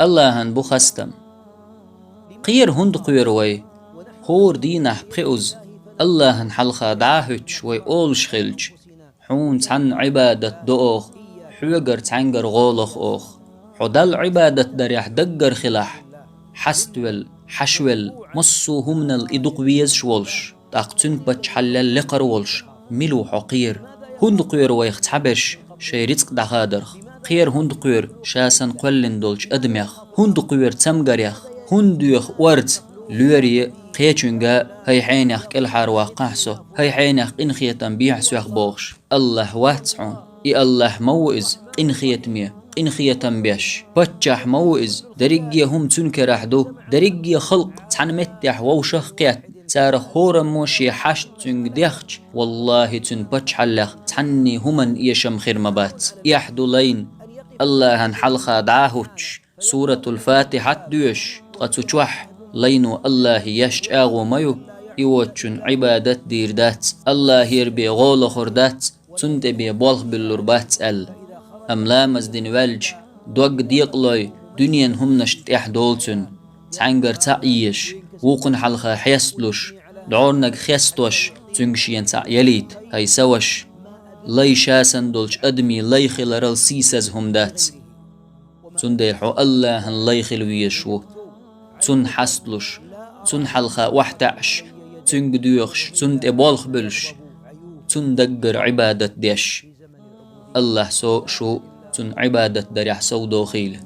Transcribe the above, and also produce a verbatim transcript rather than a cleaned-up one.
Аллахьан бу хастам. Кхера хӀунда кхоьру вай? ХӀора дийнахь пхиъуза Аллахьан хьалха дӀа а хӀуьттуш вай олуш хилча: «Хьуна цхьанна Ӏибадат до оха, хьоьгара цхьаьнгара гӀолахь оха». Хьо Далла Ӏибадат дарехь даггара хилахь, хьаставелла, хьашвелла, массо а хӀуманал и дукха везаш волуш, тӀаккха цуьнан паччахьаллел лекхара волуш, мила ву хьо кхера? ХӀунда кхоьру вайх цхьаберш шайн рицкъ дӀахадарх? Кхера хӀунда кхоьру ша санна кхоьллина долчу адамех? ХӀунда кхоьру цамгарех? ХӀунда доьху орца, лоьре, кхечуьнга: «ХӀай хьенех кӀелхьарваккхахьа со, хӀай хьенех къинхетам бехьа соьх», – бохуш? Аллахь вац хьуна. И Аллахь ма ву иза, къинхетаме, къинхетам беш. Паччахь ма ву иза, дерриге хӀума цуьнан керахь ду, дерриге халкъ цхьана меттехь вовшах а кхетта, царах хӀораммо шен хьашт цуьнга дехча, валлахьи, цуьнан паччахьаллех цхьанний хӀуманна эшам хир ма бац. Эхь ду лайна, Аллахьан хьалха дӀа а хӀуттуш, Суратул-Фатихьат доьшуш, ткъа цу чохь лайно Аллахье еш чӀагӀо ма ю, и воцчунна Ӏибадат дийр дац, Аллахьера бен гӀо лохур дац, цунна тӀе бен болх буьллур бац аьлла. Амма ламаз дина ваьлча, дог декъалой дуьненан хӀуманашна тӀехь долу цуьнан. Цхьаьнгара цхьаъ езаш, вукхунна хьалха хьесталуш, дӀорнаг хестош, цуьнга шена цхьаъ ялийта: «ХӀай сан ваша». Лай ша санна долчу адамийн лай хиларал сийсаза хӀума дац. Цундела хьо Аллахьан лай хила везаш ву. Цунна хьасталуш, цунна хьалха охьатаьӀаш, цуьнга доьхуш, цунна тӀе болх буьллуш, цунна даггара Ӏибадат деш. Аллахь со а, шу а цунна Ӏибадат дарехь совдохийла.